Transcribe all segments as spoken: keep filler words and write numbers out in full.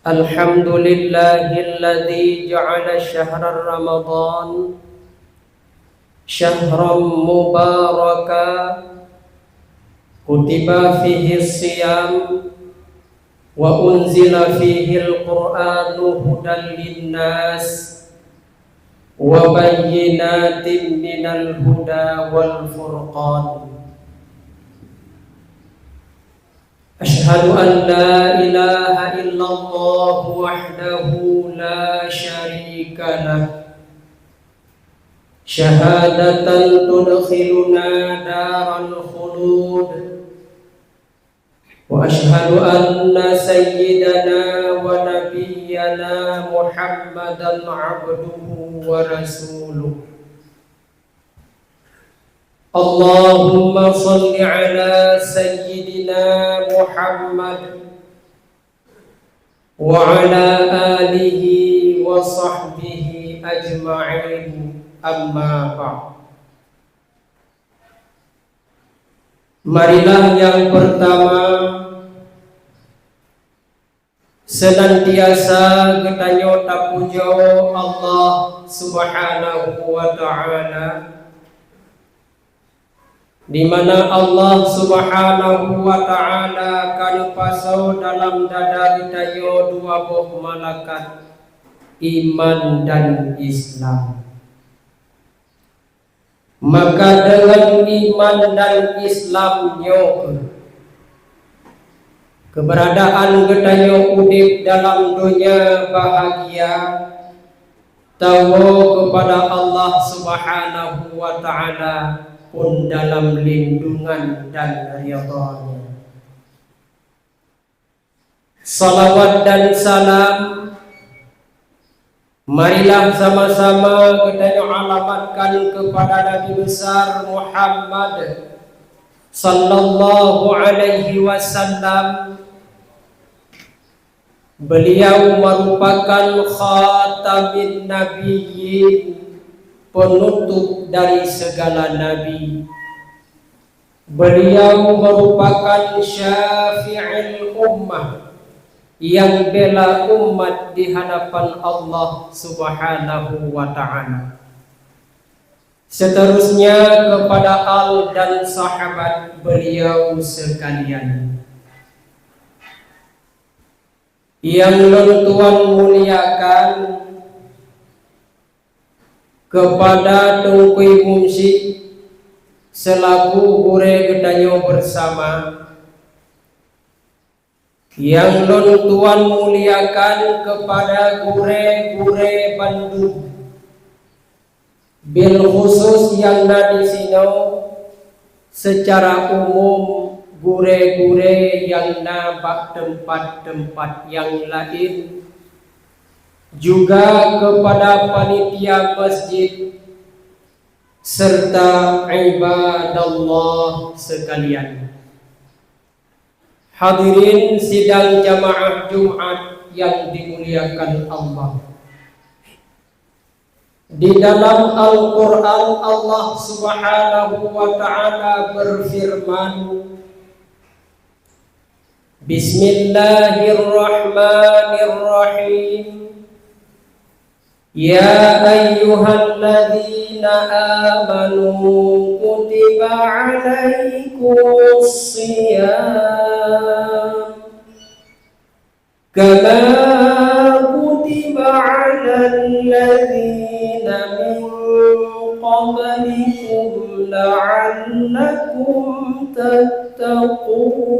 الحمد لله الذي جعل شهر رمضان شهرا مباركا كتب فيه الصيام وأنزل فيه القرآن هدى للناس وبينات من الهدى والفرقان. أشهد أن لا إله إلا الله وحده لا شريك له، شهادة تدخلنا دار الخلود، وأشهد أن سيدنا ونبينا محمدا عبده ورسوله. اللهم صل على سيدنا محمد وعلى آله وصحبه أجمعين، أما بعد. Marilah nyang pertama, senantiasa geutanyoe tapujoe Allah Subhanahu wa Ta'ala, di mana Allah Subhanahu wa Ta'ala ka neupasoe dalam dada geutanyoe dua boh malakat, iman dan Islam. Maka deungon iman dan Islam nyoe kheueh, keuberadaan geutanyoe udeb dalam donya bahagia, tawoe keupada Allah Subhanahu wa Ta'ala phon dalam lindungan dan ridha-Nya. Salawat dan salam marilah sama-sama geutanyoe alamatkan keupada Nabi Besar Muhammad sallallahu alaihi wasallam. Beliau merupakan khatamin nabiyyin, penutup dari segala nabi. Beliau merupakan syafi'il ummah, yang bela umat di hadapan Allah Subhanahu wa Ta'ala. Seterusnya kepada al dan sahabat beliau sekalian. Nyang lôn tuan muliakan, kepada Teungku Imum Syik selaku gurée geutanyoe bersama. Nyang lôn tuan muliakan kepada gurée-gurée bandum, bil khusus nyang na disinoe, secara umum gurée-gurée nyang na bak teumpat-teumpat nyang laén, juga kepada panitia masjid, serta ibadallah sekalian. Hadirin sidang jamaah Jumat yang dimuliakan Allah. Di dalam Al-Quran, Allah Subhanahu wa Ta'ala berfirman, Bismillahirrahmanirrahim. يا أيها الذين آمنوا كتب عليكم الصيام كما كتب على الذين من قبلكم لعلكم تتقون.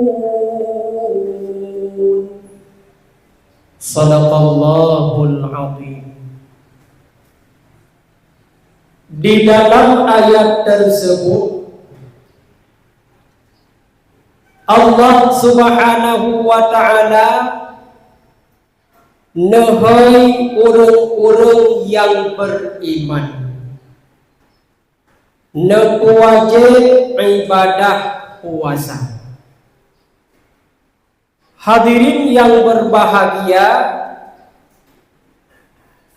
Sadaqallahul Azim. Di dalam ayat tersebut, Allah Subhanahu wa Ta'ala neuhôi ureuëng-ureuëng nyang beriman, neupeuwajéb ibadah puasa. Hadirin yang berbahagia,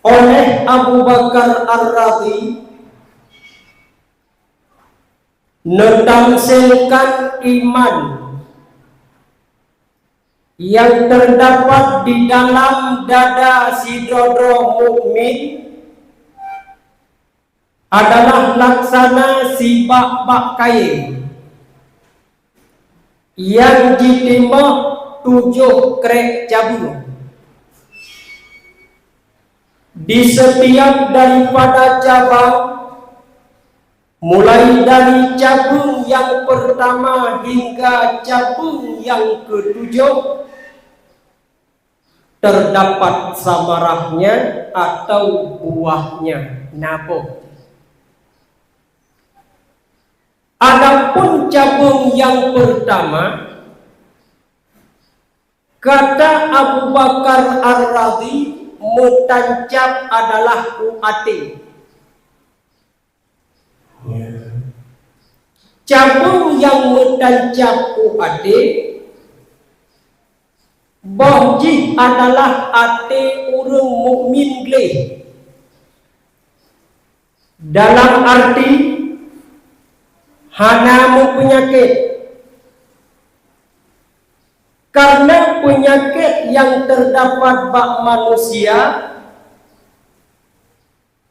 oleh Abu Bakar Ar-Radhi neutamsilkan iman nyang teudapat di dalam dada sidroe-droe mukmin adalah laksana sibak bak kayée nyang jitimoh tujoh krék cabeueng. Di setiap daripada cabang, mulai dari cabeueng nyang peurtama hingga cabeueng nyang keutujoh, teudapat samarahnya atau buahnya, na boh. Adapun cabeueng nyang peurtama, kata Abu Bakar Ar-Razi, meutancab adalah u até. Cabeueng nyang meutancab u até, boh jih adalah até ureuëng mukmin gleh. Dalam arti hana meupeunyakét. Karena peunyakét nyang teudapat bak manusia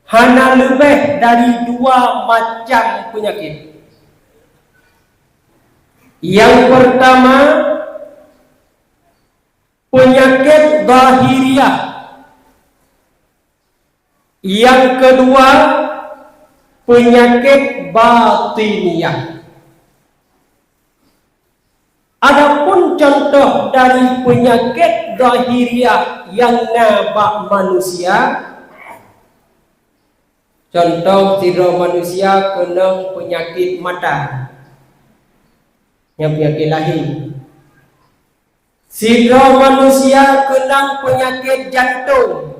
hana leubeh dari dua macam peunyakét. Nyang peurtama, peunyakét zahiriah. Nyang keudua, peunyakét batiniah. Adapun cuntoh dari peunyakét zahiriah nyang na bak manusia, cuntoh sidroe manusia keunong peunyakét mata, nyang peunyakét lahé. Sidroe manusia keunong peunyakét jantong,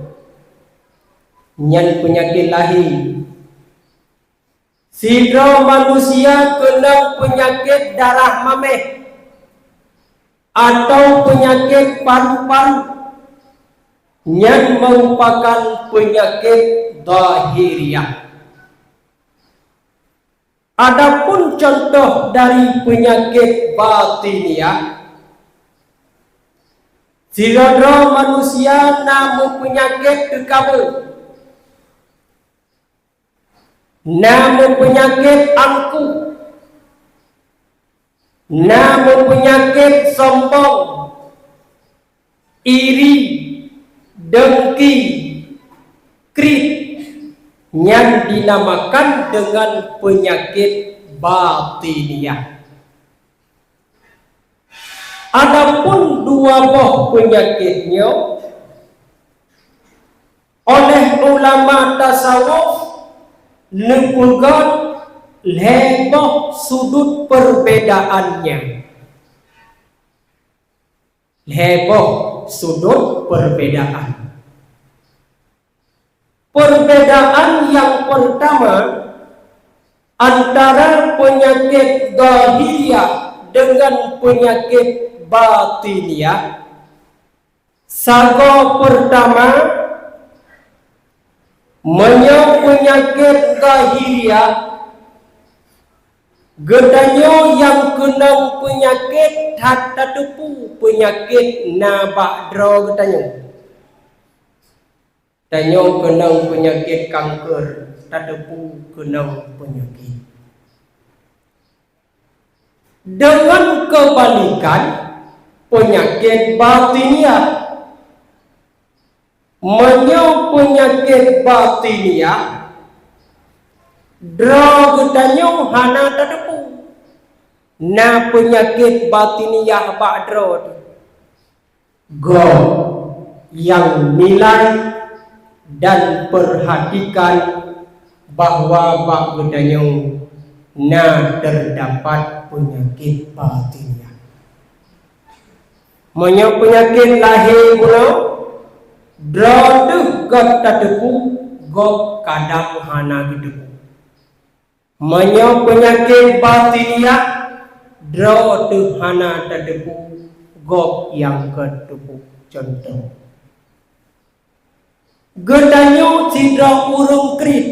nyan peunyakét lahé. Sidroe manusia keunong peunyakét darah maméh atau peunyakét paru-paru, nyan meurupakan peunyakét zahiriah. Adapun cuntoh dari peunyakét batiniah, sidroe-droe manusia na meupeunyakét teukabô, na meupeunyakét angkuh, na meupeunyakét sombong, iri, dengki, kriet, nyan dinamakan deungon peunyakét batiniah. Adapun dua boh peunyakét nyoe, oleh ulama tasawuf neupeugét lhée boh sudut peurbedaannya. Lhée boh sudut perbedaan. Perbedaan nyang pertama antara peunyakét zahiriah deungon peunyakét batiniah. Sagoe peurtama, meunyoe peunyakét zahiriah, geutanyoe nyang keunong peunyakét that tateupeue peunyakét na bak droe geutanyoe. Tanyoe keunong peunyakét kanker, tateupeue keunong peunyakét. Deungon keubalikan, peunyakét batiniah. Meunyoe peunyakét batiniah, droe geutanyoe hana tateupeue na peunyakét batiniah bak droe teuh. Gob nyang nilai dan peurhatikan bahwa bak geutanyoe na teudapat peunyakét batiniah. Meunyoe peunyakét lahé bunoe, droe teuh gob tateupeue, gob kadang hana geuteupeue. Meunyoe peunyakét batiniah, droe teuh hana tateupeue, gob nyang ka teupeue. Cuntoh, geutanyoe sidroe ureuëng kriet.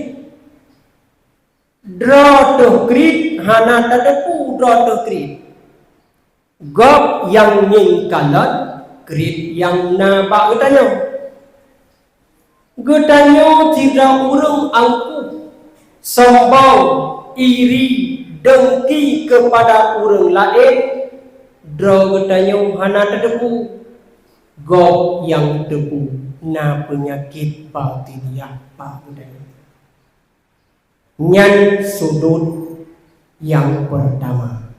Droe teuh kriet, hana tateupeue droe teuh kriet. Gob nyang ngieng kalon, kriet nyang na bak geutanyoe. Geutanyoe sidroe ureuëng angkuh, sombong, iri, dengki keupada ureuëng laén, droe geutanyoe hana tateupeue. Gob nyang teupeue na peunyakét batiniah bak geutanyoe. Nyan sudut nyang peurtama.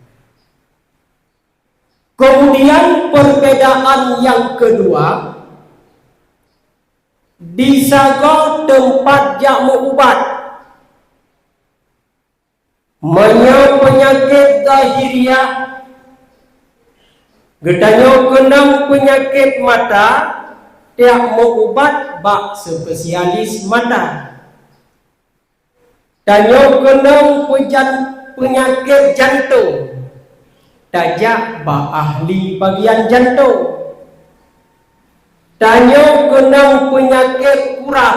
Keumudian, perbedaan nyang keudua, disagoe teumpat jak meu-ubat. Meunyoe peunyakét zahiriah, geutanyoe keunong peunyakét mata, jak meu-ubat bak spesialis mata. Tanyoe keunong peujan-, peunyakét jantông, tajak bak ahli bagian jantông. Tanyoe keunong peunyakét kurap,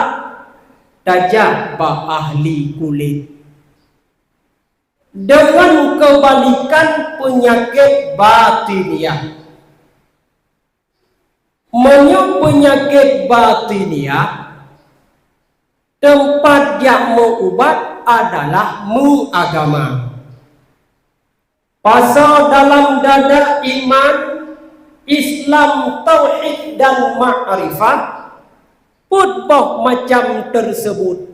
tajak bak ahli kulét. Deungon keubalikan peunyakét batiniah. Meunyoe peunyakét batiniah, teumpat jak meu-ubat adalah meuagama. Pasoe dalam dada iman, Islam, tauhid dan makrifat, peuet boh macam teuseubut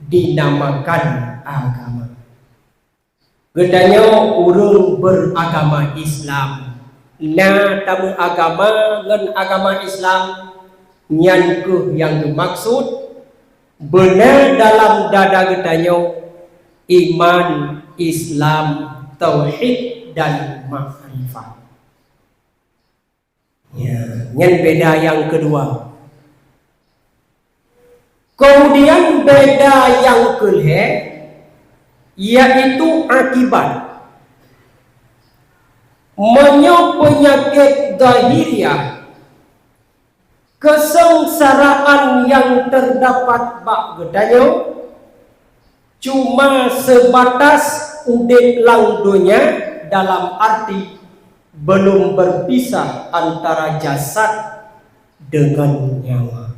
dinamakan agama. Geutanyoe ureuëng beuragama Islam, na tameuagama ngon agama Islam, nyan kheueh nyang geumaksud beuna dalam dada geutanyoe iman, Islam, tauhid dan makrifat. Ya, nyan beda nyang keudua. Keumudian beda nyang keulhée, yaitu akibat. Meunyoe peunyakét zahiriah, keuseungsaraan nyang teudapat bak geutanyoe, cuma seubatas udeb lam donya, dalam arti belom beupisah antara jasad deungon nyawa.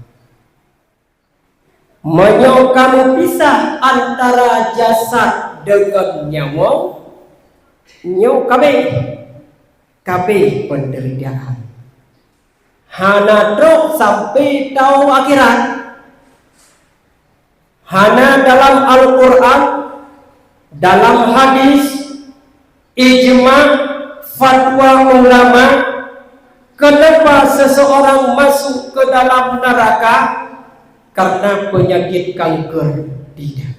Meunyoe ka meupisah antara jasad deungon nyawa, nyoe ka abéh, ka abéh peundeuritaan. Hana trok sampoe tawoe akhirat. Hana dalam Al-Qur'an, dalam hadis, ijma, fatwa ulama, keunapa seseorang masuk ke dalam neraka karena penyakit kanker. Tidak.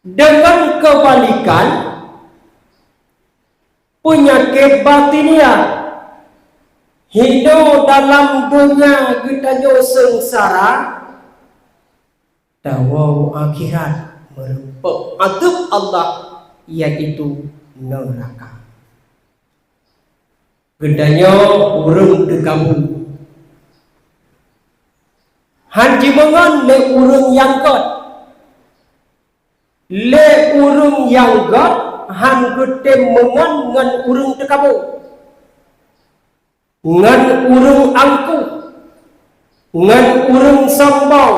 Deungon keubalikan, peunyakét batiniah, hino dalam donya geutanyoe seungsara, tawoe akhirat meureumpok azeub Allah, yaitu neuraka. Geutanyoe ureuëng teukabu, hán jimeungon lé ureuëng nyang gét. Lé ureuëng nyang gét hán geutem meungon ngon ureuëng teukabu, ngon ureuëng angkuh, ngon ureuëng sombong,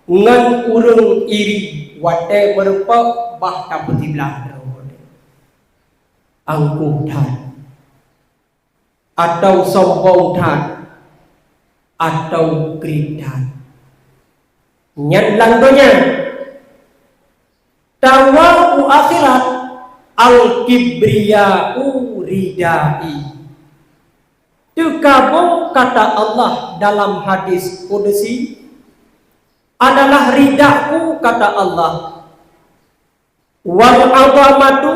ngon ureuëng iri. Watée meureumpok bah tapeusiblah droe, angkuh that, atawa sombong that, atawa kriet that. Nyan lam donya. Tawoe u akhirat, "Al-kibriya'u ridai." Teukabu kata Allah dalam hadis qudsi, adalah ridaku, kata Allah. "Wal azamatu,"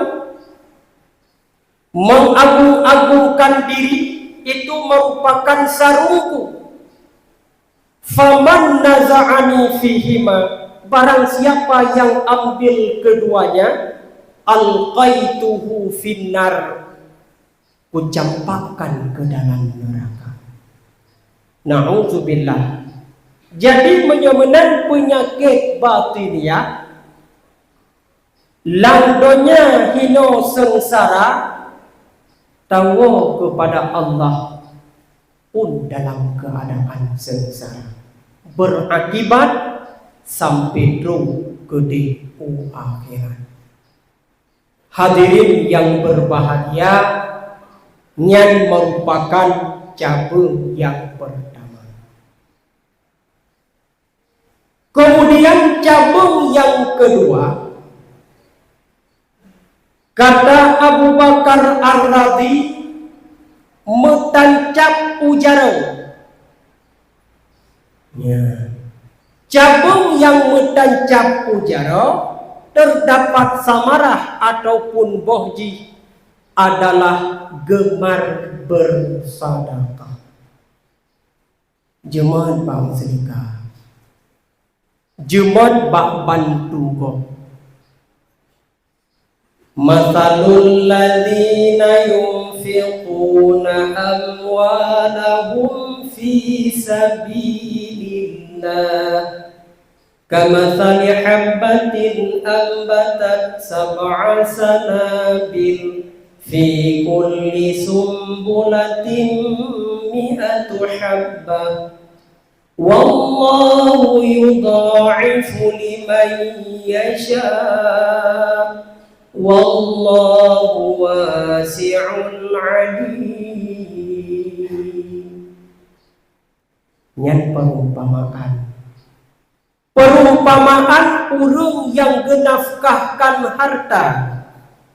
mengagung-agungkan diri, "itu merupakan sarungku. Faman naza'ani fihima," barang siapa yang ambil keduanya, "alqaituhu finnar," kucampakkan ke dalam neraka. Na'udzubillah. Jadi, meunyoe meunan peunyakét batiniah, lam donya hino seungsara, Tawoe keupada Allah pun dalam keuadaan seungsara, beurakibat sampai troh keudeh u akhirat. Hadirin yang berbahagia, nyan merupakan cabeueng nyang peurtama. Keumudian cabeueng nyang keudua, kata Abu Bakar Ar-Razi, meutan cap u jaroe. Ya. Cabeueng nyang meutan cap u jaroe teudapat samarah ataupun boh jih adalah geumar beusadakah. Jeumat bak meuseudekah. Jeumat bak bantu gob. Mathalul ladzina yunfiquna amwalahum fi sabilillah, kamathali habbatin ambatat sab'a sanabil, fi kulli sumbulatin mi'atu habbah, wallahu yudha'ifu liman yasha, wallahu wasi'un alim. Nyan perumpamaan. Perumpamaan ureuëng nyang geunafkahkan harta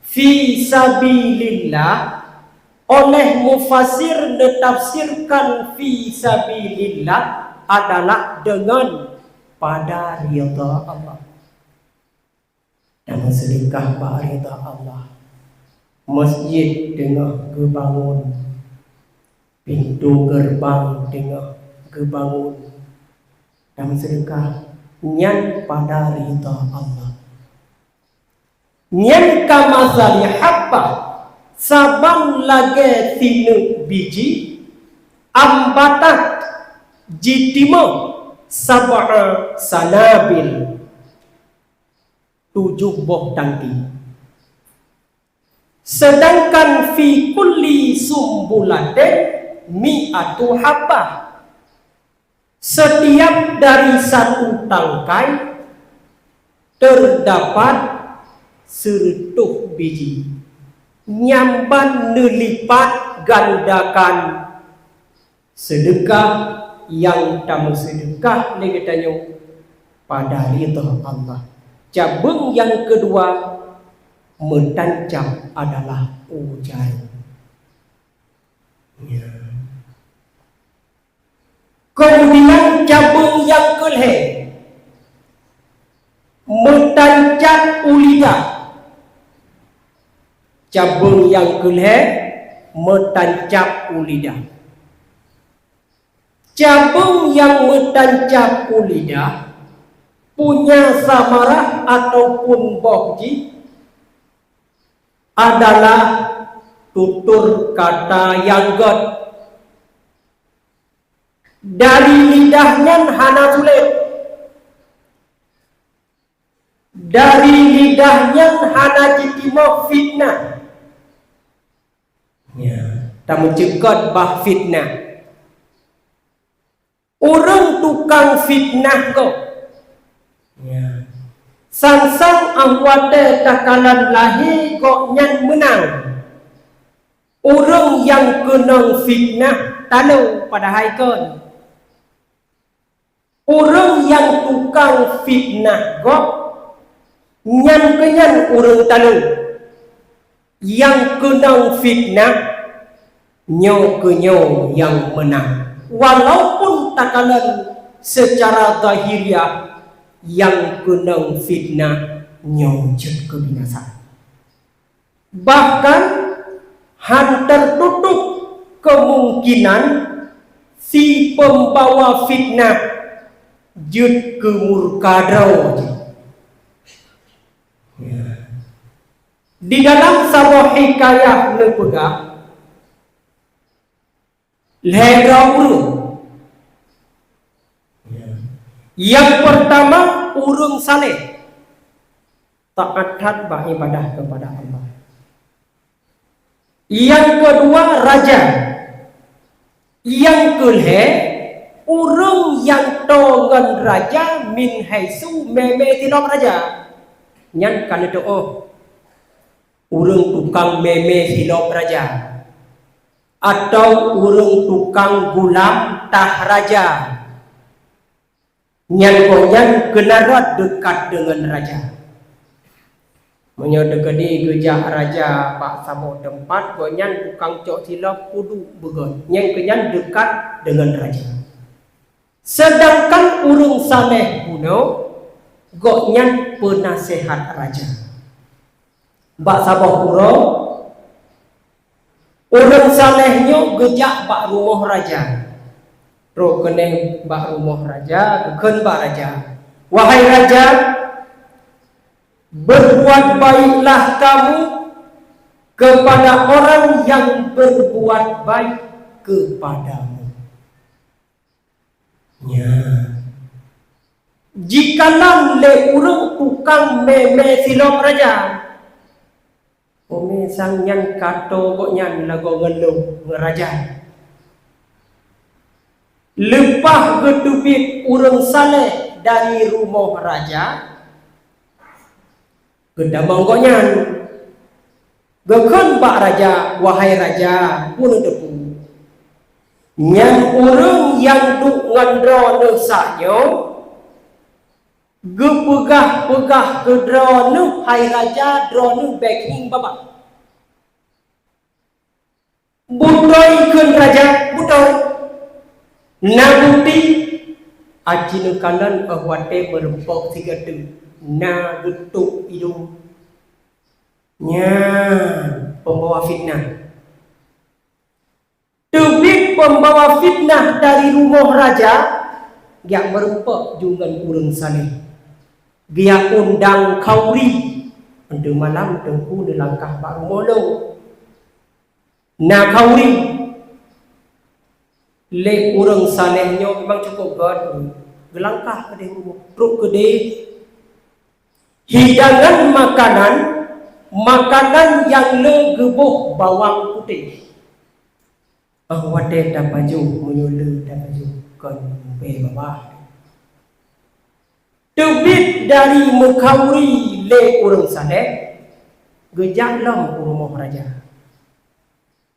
fi sabilillah, oleh mufasir neutafsirkan fi sabilillah adalah deungon pada ridha Allah. Dan meuseudekah bak ridha Allah. Masjid teungoh geubangun, pintoe geurbang teungoh geubangun, dan meuseudekah nyan pada ridha Allah. Nyan kamathali habbah, saban lagée sineuk biji, ambatat, jitimoh, sab'a sanabil, tujoh boh tangki. Seudangkan fi kulli sumbulatin mi'atu habbah, setiap dari satu tangkai terdapat seureutôh biji, nyan ban neulipat gandakan seudeukah nyang tameuseudeukah lé geutanyoe pada ridha Allah. Cabeueng nyang keudua meutan cap adalah ujaran. Ya. Keumudian cabeueng nyang keulhée meutan cap u lidah. Cabeueng nyang keulhée meutan cap u lidah. Cabeueng nyang meutan cap u lidah punya samarah ataupun boh jih adalah tutur kata nyang gét. Dari lidah nyan hana sulet. Dari lidah nyan hana jitimoh fitnah. Ya, tameuceukat bah fitnah. Ureuëng tukang fitnah gob. Ya. Sang-sang 'oh watée takalon lahé gobnyan meunang. Ureuëng nyang keunong fitnah talo padahai kon. Ureuëng nyang tukang fitnah gob, nyan keunyan ureuëng talo. Nyang keunong fitnah, nyoe keunyoe nyang meunang. Walaupun takalon seucara zahiriah, nyang keunong fitnah nyoe jeuet keu binasa. Bahkan han teututup keumungkinan si peumbawa fitnah jeuet keu murka droe jih. Di dalam saboh hikayah neupeugah, lhée droe ureuëng. Nyang peurtama, ureuëng saleh, taát that bak ibadah keupada Allah. Nyang keudua, raja. Nyang keulhèe, ureuëng nyang toe ngon raja min haitsu mè-mè silop raja. Nyan ka neuteuôh ureuëng tukang mè-mè silop raja, atawa ureuëng tukang gulam tah raja. Nyan gobnyan keunan rot deukat deungon raja. Meunyoe teukeudi geujak raja bak saboh teumpat, gobnyan tukang cok silop udeb beugöt, nyan keunyan deukat deungon raja. Seudangkan ureuëng saleh bunoe, gobnyan peunaseuhat raja. Bak saboh uroe, ureuëng saleh nyoe geujak bak rumoh raja. Trok keunoe bak rumoh raja, geukheun bak raja, "Wahai raja, berbuat baiklah kamu kepada orang yang berbuat baik kepadamu." Nyan, jikalon lé ureuëng tukang mè-mè silop raja. Óh mè sang nyan ka toe gobnyan lagoe ngon lôn ngon raja. Leupah geuteubiet ureuëng saleh dari rumoh raja, geutamong gobnyan, geukheun bak raja, "Wahai raja, bunoe teupeu, nyan ureuëng nyang duek ngon droeneueh saát nyoe, geupeugah-peugah keu droeneueh, hai raja, droeneueh bék hieng babah." "Beutôi," kheun raja, "beutôi. Na bukeuti?" Aci neukalon óh watée meurumpok sigoe teuk, na geutôb idong. Nyan peumbawa fitnah. Teubiet peumbawa fitnah dari rumoh raja, geujak meurumpok ju ngon ureuëng saleh. Geujak undang khauri, "Teuma malam Teungku neulangkah bak rumoh lôn." Na khauri, lé ureuëng saleh nyoe memang cukup gét, geulangkah keudeh rumoh, trok keudeh hidangan makanan, makanan nyang le geuboh bawang putéh. Óh watée tapajoh, meunyoe le tapajoh kon bée babah. Teubiet dari meukhauri lé ureuëng saleh, geujak lom u rumoh raja.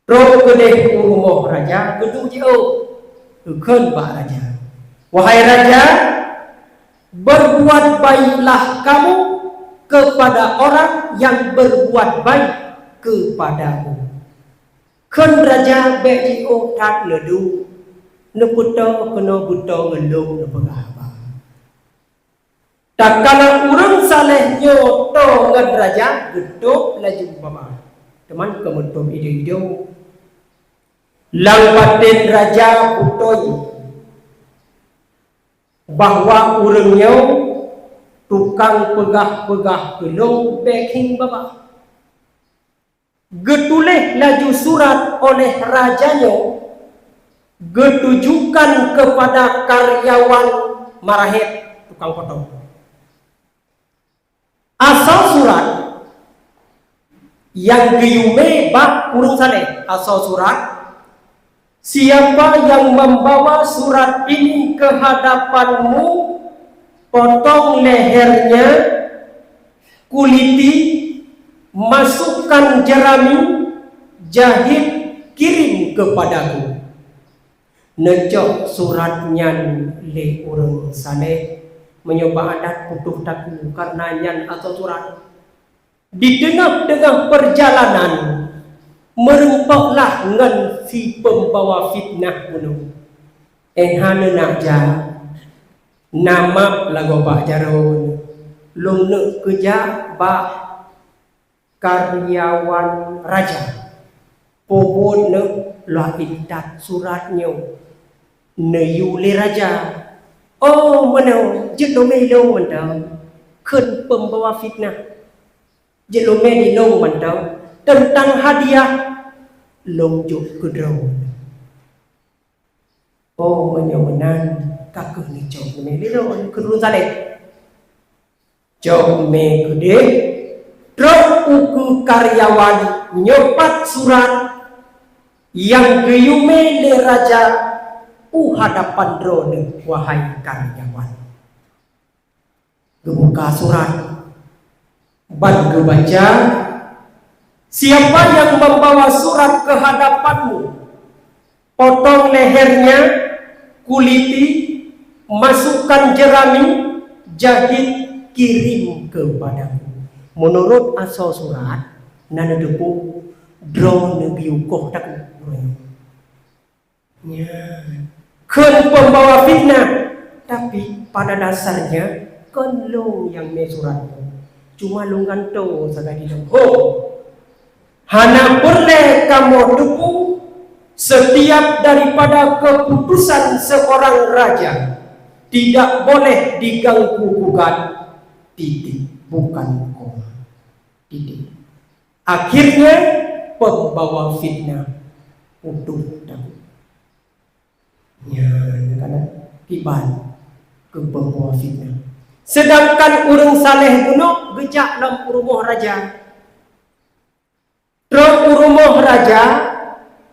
Trok keudeh u rumoh raja, geuduek jiôh, geukheun bak raja, "Wahai raja, berbuat baiklah kamu kepada orang yang berbuat baik kepadamu." Kheun raja bék jiôh that neuduek, neupeutoe keunoe beutoe ngon lôn neupeugah haba. Takalon ureuëng saleh nyoe toe ngon raja, geutôb laju babah, teuma keu meutôb idong-idong. Lam batén raja beutôi bahwa ureuëng nyoe tukang peugah-peugah keu lôn bék hieng babah. Geutuléh laju surat oleh raja nyoe geutujukan keupada karyawan marahét, tukang potong. Asoe surat nyang geuyue mè bak ureuëng saleh. Asoe surat, "Siapa yang membawa surat ini ke hadapanmu, potong lehernya, kuliti, masukkan jerami, jahit, kirim kepadaku." Neucok surat nyan lé ureuëng saleh, meunyoe bak adat putôh takue, kareuna nyan asoe surat. Di teungoh-teungoh peurjalanan, meurumpoklah ngon si peumbawa fitnah bunoe. "Eh, hana neunak jak, na map lagoe bak jaroe, lôn neuk keujak bak karyawan raja. Peubuet neuk lôn intat surat nyoe neuyue lé raja." "Oh, meunoe, jeuet lôn mè lôn mantong," kheun peumbawa fitnah. "Jeuet lôn mè lôn mantong, teuntang hadiah lôn jok keu droe." "Oh, meunyoe meunan, ka kheueh neucok mè lôn," kheun ureuëng saleh. Cok mè keudeh, Trok ukeue karyawan nyoe pat surat nyang geuyue mé lé raja u hadapan droeneuh, wahai karyawan. Geubuka surat, ban geubaca, "Siapa yang membawa surat ke hadapanmu, potong lehernya, kuliti, masukkan jerami, jahit, kirim kepadaku." Meunurot asoe surat, na neuteupeue droeneuh geuyue koh takue. Nyan kheun pembawa fitnah, tapi pada dasarnya kon lôn nyang mé surat nyoe, cuma lôn gantoe sagai di lôn. Ho! Hana peureulée kamoe teupeue setiap daripada keputusan seorang raja tidak boleh diganggu gugat, titik, bukan koma. Titik. Akhirnya, pembawa fitnah putôh takue. Nyan kana kiban keu pembawa fitnah. Sedangkan ureuëng saleh bunoe geujak lam rumoh raja. Trok u rumoh raja,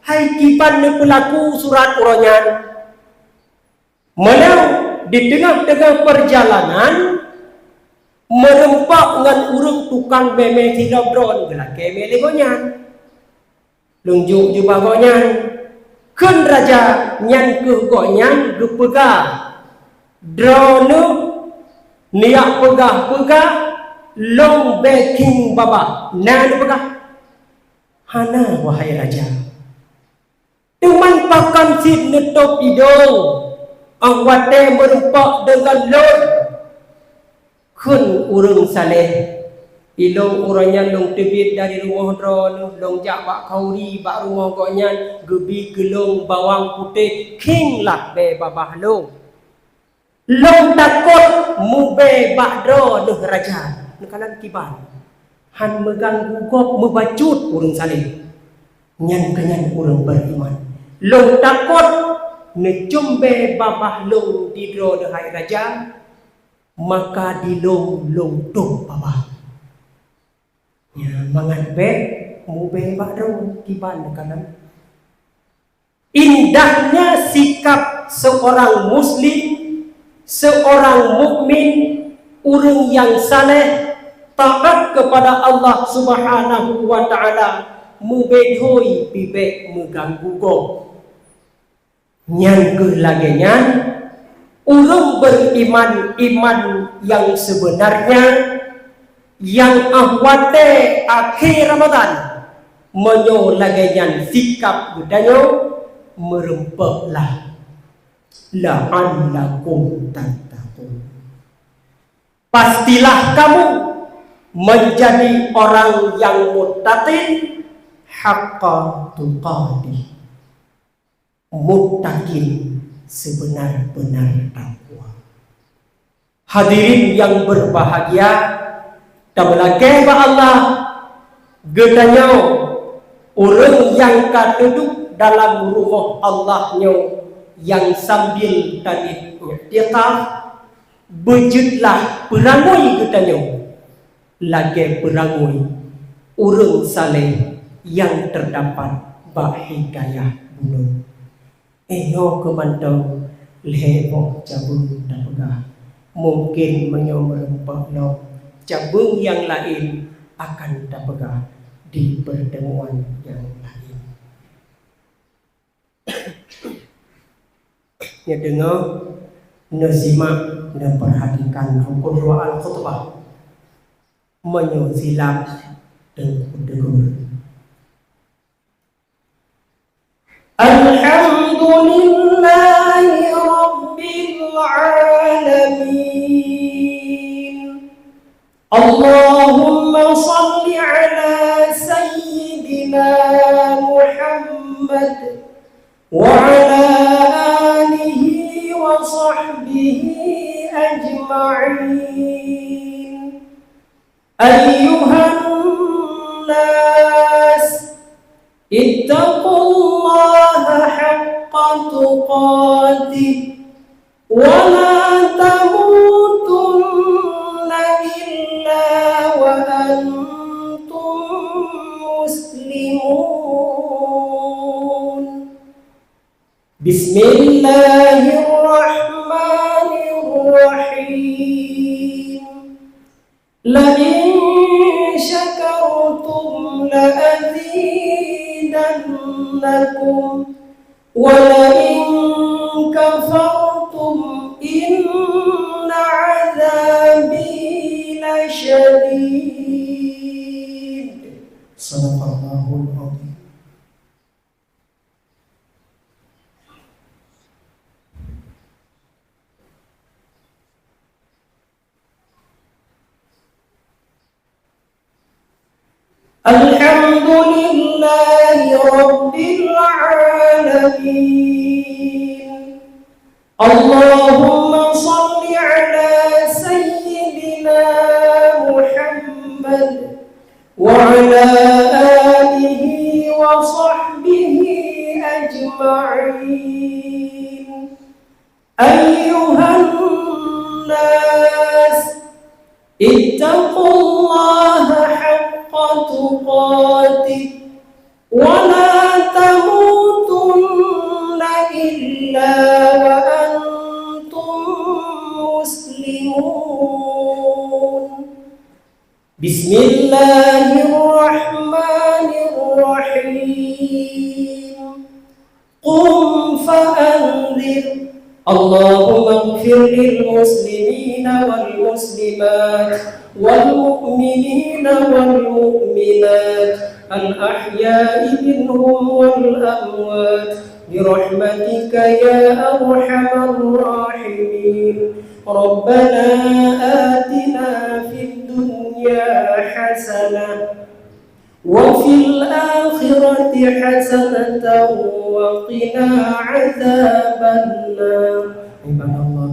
hai kiban neupeulaku surat uroe nyan. Meunan di teungoh-teungoh peurjalanan, meurumpok ngon ureuëng tukang mé-mé sidroe droeneuh geulakée mé lé gobnyan. Lôn jok jubah gobnyan. Kheun raja, nyan kheueh gobnyan geupeugah, "Droeneuh neujak peugah-peugah lôn bèe khieng babah." Na neupeugah, "Hana, wahai raja." Teuma pakon cit neutôb idong, óh watée meurumpok deungon lôn? Kheun ureuëng saleh, "Ilôn uroe nyan lôn teubiet dari rumoh droeneuh, lôn jak bak khauri bak rumoh gobnyan, geubi keu lôn bawang putéh, khieng lah bèe babah lôn. Lôn takot mubèe bak droeneuh raja." Neukalon kiban, hán meuganggu gob, meubacut ureuëng saleh. Nyan keuh nyan ureuëng beriman. "Lôn takot neucöm bèe babah lôn di droeneuh, hai raja, maka di lôn lôn tôb babah." Nyan mangat bèk mubèe bak droe, kiban neukalon. Indahnya sikap seorang muslim, seorang mukmin, ureuëng nyang saleh, taat kepada Allah Subhanahu wa Ta'ala, mubèe doi pih bèk meuganggu gob. Nyan kheueh lagée nyan, ureuëng beriman iman nyang seubeunarnya, nyang óh watée akhé Ramadhan, meunyoe lagée nyan sikap geutanyoe, meurumpoklah, la'allakum tattaqun. Pastilah kamu menjadi orang yang muttaqin haqqa tuqatih. Muttaqin, seubeuna-beuna takwa. Hadirin nyang berbahagia, tameulakée bak Allah, geutanyoe ureuëng nyang ka teuduek dalam rumoh Allah nyoe nyang sambil tanit iktikaf, beujeuetlah peurangui geutanyoe lagée peurangui ureuëng saleh nyang teudapat bak hikayah bunoe. Inoe keuh mantong lhée boh cabeueng tapeugah. Mungken meunyoe meurumpok lom, cabeueng nyang laén akan tapeugah di peurtemuan nyang laén. Neudeungoe, neusimak, neupeurhatikan rukon doa al-khutbah. Meunyoe silap, teungku tegur. Alhamdulillahi rabbil alamin. Allahumma shalli ala sayyidina Muhammad wa ala alihi wa sahbihi ajma'in. Ayyuhan nas, ittaqullaha haqqa tuqatih, wa la tamutunna illa wa antum بسم الله الرحمن الرحيم. لئن شكرتم لأزيدنكم ولئن كفرتم إن عذابي لشديد. صدق الله العظيم. الحمد لله رب العالمين. اللهم صل على سيدنا محمد وعلى آله وصحبه أجمعين. أيها الناس، اتقوا الله حق تقاته ولا تموتن إلا وأنتم مسلمون. بسم الله الرحمن الرحيم. قم فأنذر. اللهم اغفر للمسلمين والمسلمات والمؤمنين والمؤمنات الأحياء منهم والأموات برحمتك يا أرحم الراحمين. ربنا آتنا في الدنيا حسنة وفي الآخرة حسنة وقنا عذاب النار. عباد الله،